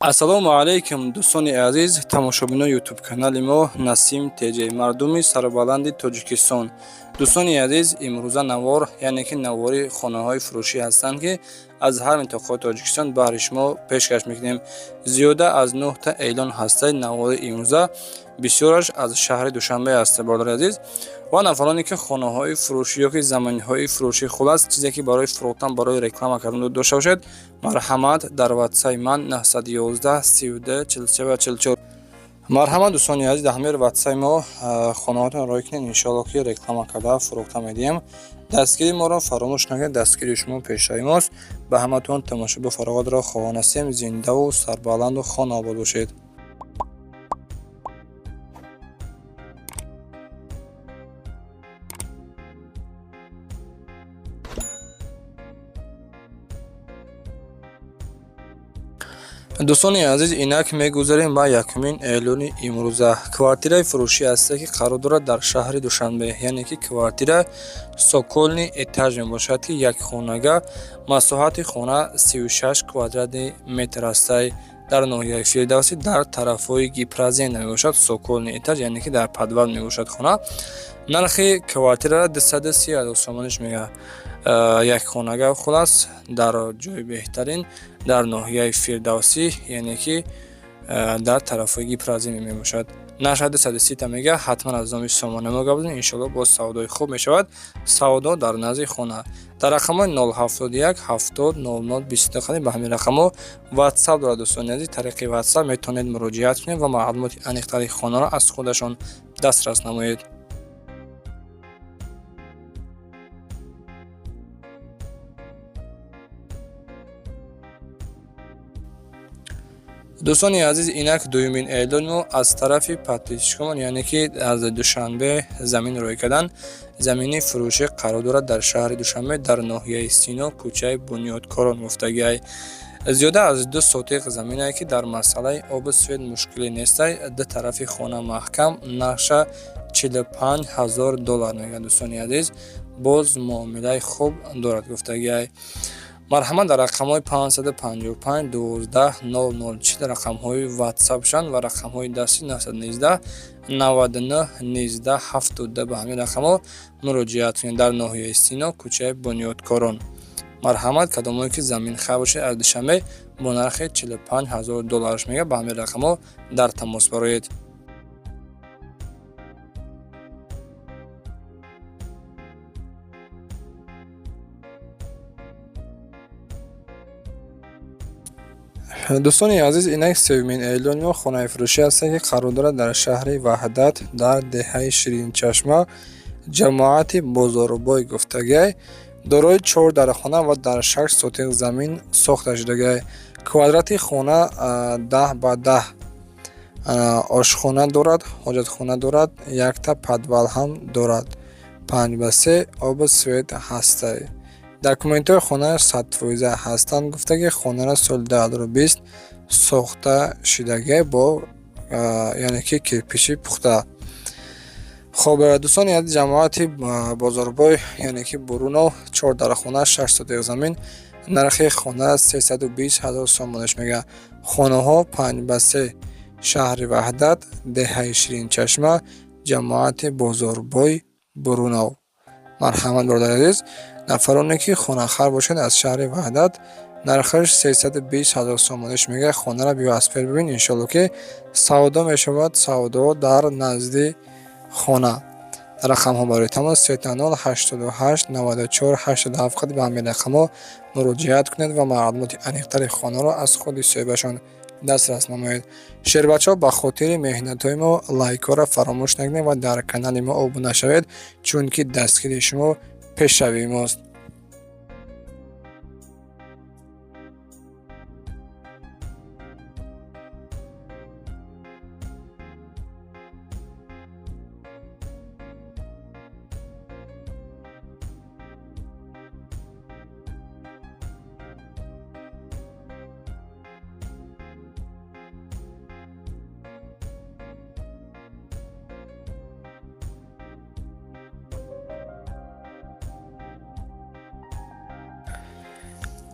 Ассалому алайкум, дӯстони азиз, тамошобинони ютуб-канали мо Насим ТЖ, мардуми сарбаланди Тоҷикистон. Дӯстони азиз, имрӯза навор, яъне ки навори хонаҳои фурӯшӣ ҳастанд, ки аз ҳар минтақаи Тоҷикистон баҳри шумо пешкаш мекунем. Зиёда аз нӯҳта эълон ҳастаи навори имрӯза, бисёраш аз шаҳри Душанбе аст, бародари азиз. Ва нафароне ки хонаҳои фурӯшӣ ёки заминҳои фурӯшӣ, хулас, чизе ки барои фурӯхтан, барои реклама кардан дошта бошед, марҳамат, дар ватсаи ман 911 32 43 44. Марҳамат, дӯстони азиз, дар ҳамаи ватсаи мо хонаҳотон рой кунед, иншоалло ки реклама карда фурӯхта медиҳем. Дастгирии моро фаромӯш накунед, дастгирии шумо пешравии мост. Ба ҳаматон тамошобу фароғатро хоҳон ҳастем. Зиндаву сарбаланду хонаобод бошед. Дӯстони азиз, инак мегузарем ба якумин эълони имрӯза. Квартираи фурӯшӣ ҳасте, ки қарор дорад дар шаҳри Душанбе, яъне ки квартира цокольный этаж мебошад, ки якхонага, масоҳати хона 36 квадратный метр ҳастай. Дар ноҳияи Фирдавсӣ, дар тарафҳои Гипрозем мебошад. Цокольный этаж, яъне ки дар подвал мебошад хона. Нархи квартираро 230 000 сомониш мега. Якхонага, хулас, дар ҷои беҳтарин, дар ноҳияи Фирдавсӣ, яъне ки дар тарафҳои Гипрозем мебошад. Нарха 230-та мега. Ҳатман аз номи сомона мо гап занед, иншоалло боз савдои хуб мешавад. Савдо дар назди хона. Дар рақамҳои 071 70 00 22 қадим, ба ҳамин рақамҳо ватсап дорад, дӯстони азиз. Тариқи ватсап метавонед муроҷиат кунед ва маълумоти аниқтари хонаро аз худашон дастрас намоед. Дӯстони азиз, инак дуюмин эълони мо аз тарафи подписчикамон, яъне ки аз Душанбе замин рӯй кардан. Замини фурӯшӣ қарор дорад дар шаҳри Душанбе, дар ноҳияи Сино, кӯчаи Бунёдкорон гуфтагиай. Зиёда аз 2 сотиқ заминае, ки дар масъалаи обу свет мушкиле нестай. Ду тарафи хона маҳкам. Нархша 45 000 доллар мегӯяд, дӯстони азиз, боз муомилаи хуб дорад гуфтагиай. Марҳамат, дар рақамҳои 555 12 00 40 рақамҳои ватсапшан ва рақамҳои дастӣ 919 99 19 72, ба ҳамин рақамҳо муроҷиат кунед. Дар ноҳияи Сино, кӯчаи Бунёдкорон. Марҳамат, кадомое ки заминхар бошед аз Душанбе, бо нархи 45 000 доллараш мега, ба ҳамин рақамҳо дар тамос бароед. Дӯстони азиз, инак сеюмин эълони мо хонаи фурӯшӣ ҳаст, ки қарор дорад дар шаҳри Ваҳдат, дар деҳаи Ширинчашма, ҷамоати Бозорбой гуфтагиай. Дорои чор дархона ва дар 6 сотиқ замин сохта шудагиай. Квадрати хона 10 ба 10, ошхона дорад, ҳоҷатхона дорад, якта подвал ҳам дорад. 5 ба 3, обу свет ҳастай. Документҳои хона 100% ҳастанд гуфтаги. Хонаро соли 2020 сохта шудагиай, бо яъне ки кирпичи пухта. Хоб, дӯстони азиз, ҷамоати Бозорбой, яъне ки Бурунов, чор дархона, 6 сотиқ замин, нархи хона 320 000 сомонаш мега. Хонаҳо 5 ба 3, шаҳри Ваҳдат, деҳаи Ширинчашма, ҷамоати Бозорбой, Бурунов. Марҳамат, бародари азиз, нафароне ки хонахар бошед аз шаҳри Ваҳдат, нархаш 320 000 сомониш мега. Хонаро биё, аз пеш бибин, иншоалло ки савдо мешавад. Савдо дар назди хона. Рақамҳо барои тамос 000 88 94 87 қадим, ба ҳамин рақамҳо муроҷиат кунед ва маълумоти аниқтари хонаро аз худи соҳибашон дастрас намоед. Шербачаҳо, ба хотири меҳнатҳои мо лайкҳоро фаромӯш накунед ва дар канали мо обуна шавед, чунки дастгирии шумо пешравии мост.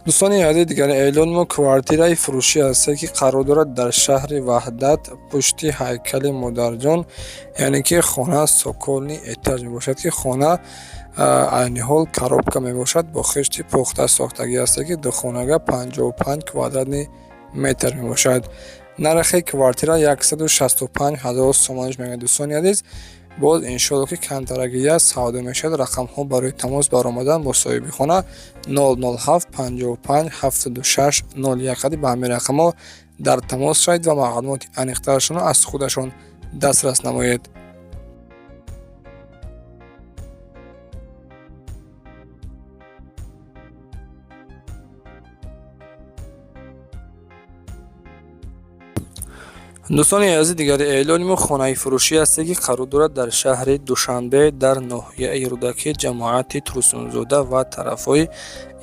Дӯстони азиз, дигари эълони мо квартираи фурӯшӣ ҳаста, ки қарор дорад дар шаҳри Ваҳдат, пушти ҳайкали Модарҷон, яъне ки хона цокольный этаж мебошад, ки хона айни ҳол коробка мебошад, бо хишти пухта сохтагӣ ҳаста, ки духонага 55 квадратный метр мебошад. Нархи квартира 165 ҳазор сомониш мегӯяд, дӯстони азиз. Боз иншоалло, ки камтарагия савдо мешавад. Рақамҳо барои тамос баромадан бо соҳиби хона 007 55 76 01 қади. Ба ҳамин рақамҳо дар тамос шавед ва маълумоти аниқтарашонро аз худашон дастрас намоед. Дӯстони азиз, дигари эълони мо хонаи фурӯшӣ ҳаста, ки қарор дорад дар шаҳри Душанбе, дар ноҳияи Рӯдакӣ, ҷамоати Турсунзода ва тарафҳои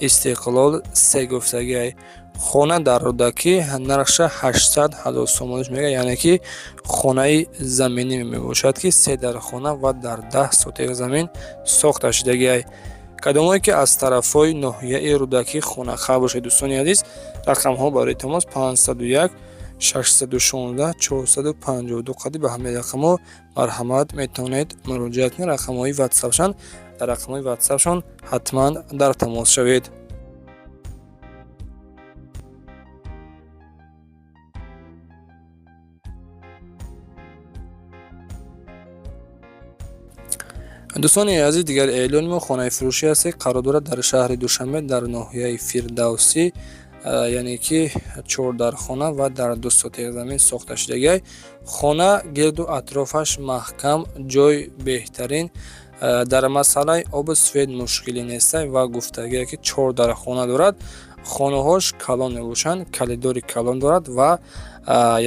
Истиқлол се гуфтагиай. Хона дар Рӯдакӣ, нархша 800 ҳазор сомониш мегӯяд, яъне ки хонаи заминӣ мебошад, ки се дархона ва дар 10 сотиқ замин сохта шудагиай. Кадомое ки аз тарафҳои ноҳияи Рӯдакӣ хонахар бошед, дӯстони азиз, рақамҳо барои тамос 501 616 452 қади. Ба ҳамин рақамҳо марҳамат, метавонед муроҷиат кунед. Рақамҳои ватсапшан, дар рақамҳои ватсапшон ҳатман дар тамос шавед. Дӯстони азиз, дигар эълони мо хонаи фурӯшӣ ҳаст, ки қарор дорад дар шаҳри Душанбе, дар ноҳияи Фирдавсӣ, яъне ки чордархона ва дар ду сотиқ замин сохта шудагиай. Хона гирду атрофаш маҳкам, ҷой беҳтарин, дар масъалаи обу свет мушкилӣ нестай ва гуфтагие, ки чор дархона дорад. Хонаҳош калон мебошанд, калидори калон дорад ва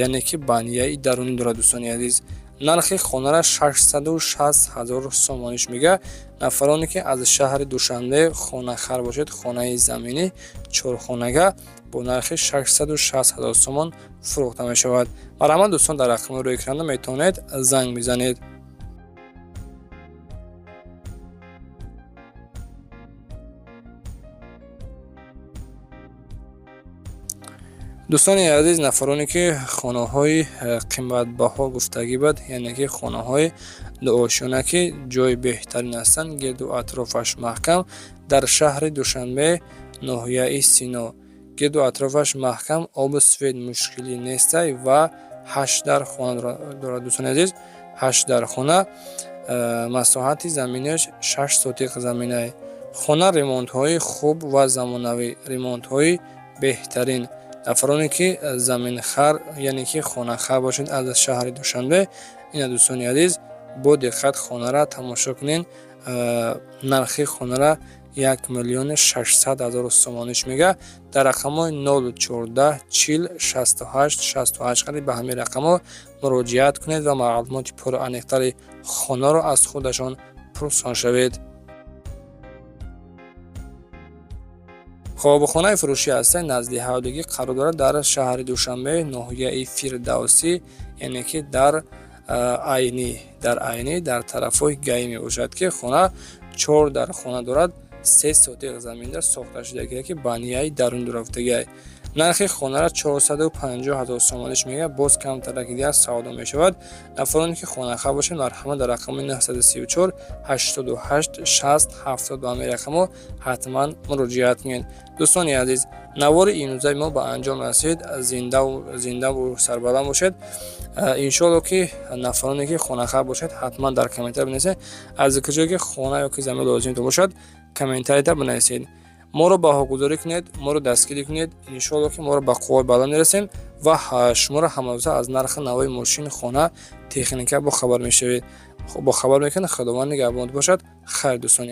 яъне ки банияи дарунӣ дорад. Дӯстони азиз, нархи хонара 660 ҳазор сомониш мегӯяд. Нафароне ки аз шаҳри Душанбе хонахар бошед, хонаи заминӣ чорхонага бо нархи 660 ҳазор сомон фурӯхта мешавад. Марҳамат, дӯстон, дар рақами рӯи экранда метавонед занг бизанед. Дӯстони азиз, нафароне ки хонаҳои қиматбаҳо гуфтагӣ бад, яъне ки хонаҳои дуошёна, ки ҷои беҳтарин ҳастанд, гирду атрофаш маҳкам, дар шаҳри Душанбе, ноҳияи Сино, гирду атрофаш маҳкам, обу свет мушкилӣ нестай ва ҳашт дар хона дорад. Дӯстони азиз, ҳашт дар хона, масоҳати заминаш 6 сотиқ заминай. Хона ремонтҳои хуб ва замонавӣ, ремонтҳои беҳтарин. Нафароне ки заминхар, яъне ки хонахар бошед аз шаҳри Душанбе, ина, дӯстони азиз, бо диққат хонара тамошо кунед. Нархи хонара 1 600 000 сомониш мегӯяд. Дар рақамҳои 0 14 40 68 68 қади ба ҳамин рақамҳо муроҷиат кунед ва маълумоти пурра аниқтари хонаро аз худашон пурсон шавед. Хоб, хонаи фурӯшӣ ҳаста, назди ҳавлигӣ қарор дорад, дар шаҳри Душанбе, ноҳияи Фирдавсӣ, яъне ки дар Айнӣ, дар тарафҳои ГАИ мебошад, ки хона чор дар хона дорад, се сотиқ заминда сохта шудагие, ки банияи дарун дурафтагиай. Нархи хонара 450 ҳазор сомониш мегӯяд, боз камтараки дигар савдо мешавад. Нафароне ки хонахар бошед, марҳамат, дар рақами 934 88 60 70 ба ҳамин рақамҳо ҳатман муроҷиат кунед. Дӯстони азиз, навори имрӯзаи мо ба анҷом расид. Зиндаву сарбаланд бошед. Иншоалло, ки нафароне ки хонахар бошед, ҳатман дар комментар бинависед, аз куҷое ки хона ё ки замин лозимтон бошад, комментарийда бинависед. Моро баҳогузорӣ кунед, моро дастгирӣ кунед. Иншоалло, ки моро ба қувваи баланд мерасем ва шуморо ҳамарӯза аз нархи навои мошин, хона, техника бохабар мешавед, бохабар мекунед. Худованд нигаҳбонат бошад. Хайр, дӯстони.